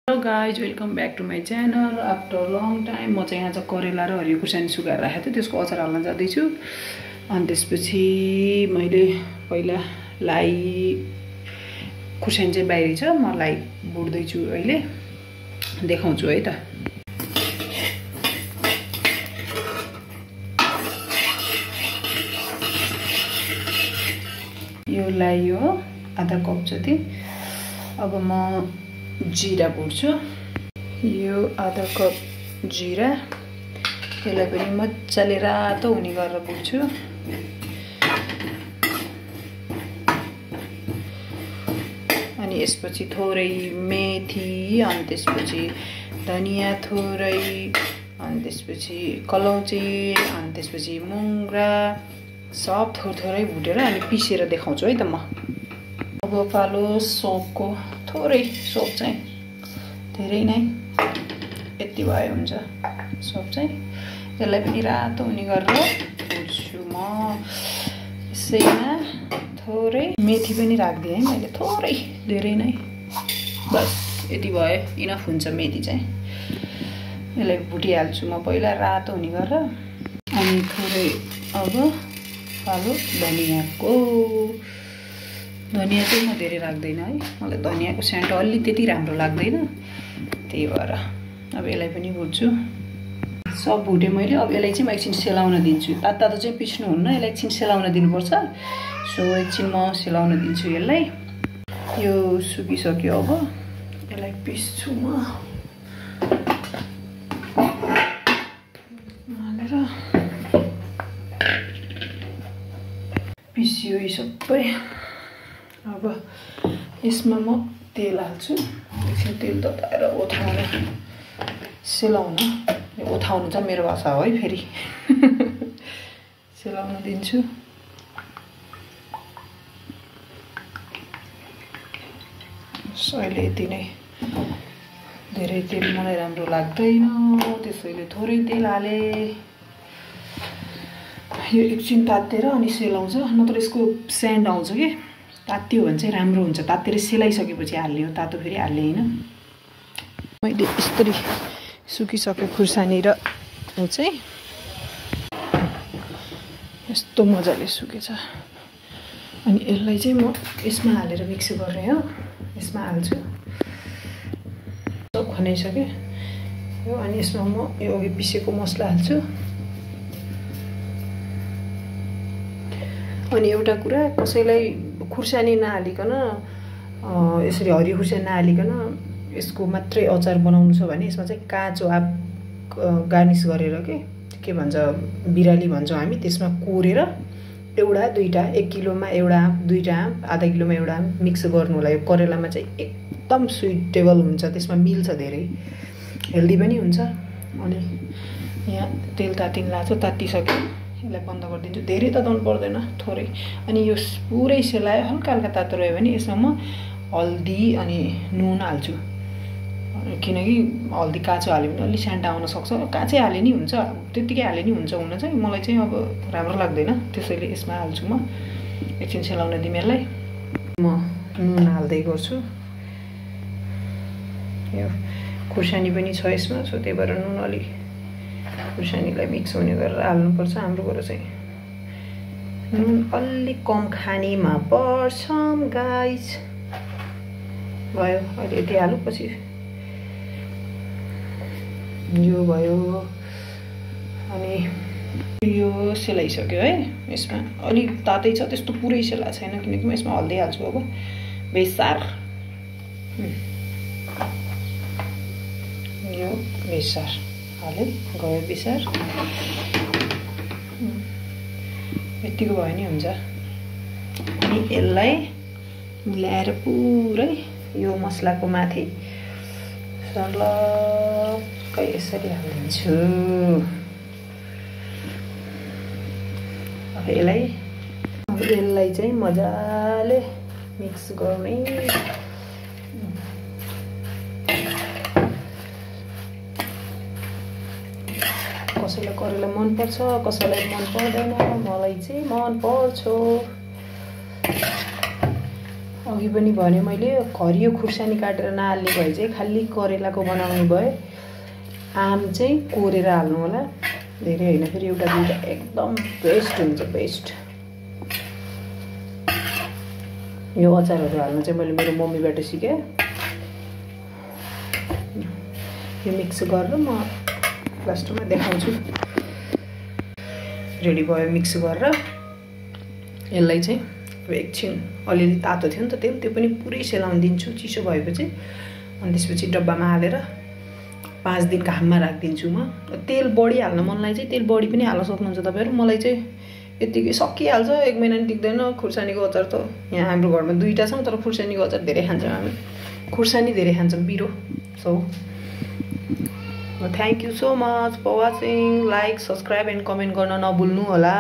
Hello guys, welcome back to my channel. After long time म चाहिँ आज करेला र हरियो खुर्सानी सुकाएर राखेको थिएँ, त्यसको अचार हाल्न जाँदैछु। अनि त्यसपछि मैले पहिला लाई खुर्सानी चाहिँ बाहिरी छ, म लाई भुट्दैछु अहिले, देखाउँछु है त। यो लाई हो आधा कप जति। अब म जीरा भुट्छु। यो आधा कप जीरा, यसलाई पनि मजाले रातो हुने गरेर भुट्छु। अनि यसपछि थोरै मेथी, अनि त्यसपछि धनियाँ थोरै, अनि त्यसपछि कलौँची, अनि त्यसपछि मुङ्ग्रा सब थोरै भुटेर अनि पिसेर देखाउँछु है त म। अब पालो सोपको थोरै, सोप चाहिँ धेरै नै, यति भए हुन्छ सोप चाहिँ। यसलाई पनि रातो हुने गरेर भुट्छु म। यसैमा थोरै मेथी पनि राखिदिएँ है मैले, थोरै, धेरै नै, बस यति भए इनफ हुन्छ मेथी चाहिँ। यसलाई भुटिहाल्छु म पहिला रातो हुने गरेर। अनि थोरै अब पालो धनियाँको। धनियाँ चाहिँ म धेरै राख्दैन है, मलाई धनियाँको सेन्ट अलि त्यति राम्रो लाग्दैन, त्यही भएर अब यसलाई पनि भुट्छु। सब भुटेँ मैले। अब यसलाई चाहिँ म एकछिन सेलाउन दिन्छु। तातो चाहिँ पिस्नुहुन्न, यसलाई एकछिन सेलाउन दिनुपर्छ। सो एकछिन म सेलाउन दिन्छु यसलाई। यो सुकिसक्यो, अब यसलाई पिस्छु म हालेर। पिस्यो यो सबै। अब यसमा म तेल हाल्छु। एकछिन तेल तताएर ओथ्राउन, सेलाउन, ओथ्राउनु चाहिँ मेरो भाषा हो है फेरि। सेलाउन दिन्छु। अहिले यति नै, धेरै तेल मलाई राम्रो लाग्दैन, त्यसैले थोरै तेल हाले। यो एकछिन तातेर अनि सेलाउँछ, नत्र यसको सेन्ट आउँछ कि। तात्यो भने चाहिँ राम्रो हुन्छ, तातेर सेलाइसकेपछि हाल्ने हो, तातो फेरि हाल्ने होइन। मैले यस्तरी सुकिसक्यो खुर्सानी र ऊ चाहिँ, यस्तो मजाले सुकेछ। अनि यसलाई चाहिँ म यसमा हालेर मिक्स गर्ने हो, यसमा हाल्छु। सब खनाइसक्यो यो। अनि यसमा म यो अघि पिसेको मसला हाल्छु। अनि एउटा कुरा, कसैलाई खुर्सानी नहालिकन, यसरी हरियो खुर्सानी नहालिकन यसको मात्रै अचार बनाउनु छ भने यसमा चाहिँ काँचो आँप गार्निस गरेर के भन्छ, बिराली भन्छौँ हामी, त्यसमा कोरेर एउटा दुईवटा, 1 किलोमा एउटा आँप, 2टा आँप, आधा किलोमा एउटा आँप मिक्स गर्नु होला। यो करेलामा चाहिँ एकदम सुइटेबल हुन्छ, त्यसमा मिल्छ, धेरै हेल्दी पनि हुन्छ। अनि यहाँ तेल तातिन लाग्छ, तातिसक्यो, यसलाई बन्द गरिदिन्छु। धेरै तताउनु पर्दैन, थोरै। अनि यो पुरै सेलायो, हल्का हल्का तातो रह्यो भने यसमा म हल्दी अनि नुन हाल्छु। किनकि हल्दी काँचो हाल्यो भने अलि स्यान्ट आउन सक्छ, काँचै हाले नि हुन्छ, त्यत्तिकै हाले नि हुन्छ। हुन चाहिँ मलाई चाहिँ अब राम्रो लाग्दैन, त्यसैले यसमा हाल्छु म। एकछिन सेलाउन दिउँ यसलाई। म नुन हाल्दै गर्छु। यो खुर्सानी पनि छ यसमा, सो त्यही भएर नुन अलि खुर्सानीलाई मिक्स हुने गरेर हाल्नुपर्छ। हाम्रोबाट चाहिँ नुन अलि कम खानेमा पर्छौँ गाइज। भयो, अहिले यति हालौँ, पछि यो भयो। अनि यो सेलाइसक्यो है। यसमा अलिक तातै छ, त्यस्तो पुरै सेला छैन, किनकि म यसमा हल्दी हाल्छु। अब बेसार, यो बेसार हालेँ, गयो बेसार। यतिको भयो नि हुन्छ। अनि यसलाई मिलाएर पुरै यो मसलाको माथि सर्लक्कै यसरी हालिदिन्छु। अब यसलाई चाहिँ मजाले मिक्स गर्ने। कसैलाई करेला मनपर्छ, कसैलाई मन पर्दैन, मलाई चाहिँ मन पर्छ। अघि पनि भने मैले हरियो खुर्सानी काटेर नहाल्ने भए चाहिँ खाली करेलाको बनाउने भए आम चाहिँ कोरेर हाल्नु होला, धेरै होइन फेरि एउटा दुईटा एकदम बेस्ट हुन्छ, बेस्ट। यो अचारहरू हाल्न चाहिँ मैले मेरो मम्मीबाट सिकेँ। यो मिक्स गरेर म लास्टमा देखाउँछु। रेडी भयो मिक्स गरेर यसलाई चाहिँ अब एकछिन अलिअलि तातो थियो नि त तेल, त्यो पनि पुरै सेलाउन दिन्छु चिसो भएपछि। अनि त्यसपछि डब्बामा हालेर 5 दिन घाममा राखिदिन्छु म। तेल बढी हाल्न मनलाई चाहिँ तेल बढी पनि हाल्न सक्नुहुन्छ तपाईँहरू। मलाई चाहिँ यतिकै सकिहाल्छ, 1 महिना नि टिक्दैन। खुर्सानीको अचार त यहाँ हाम्रो घरमा 2टा छौँ, तर खुर्सानीको अचार धेरै खान्छौँ हामी, खुर्सानी धेरै खान्छौँ पिरो। So thank you so much for watching. Like, subscribe and comment गर्न नभुल्नु होला।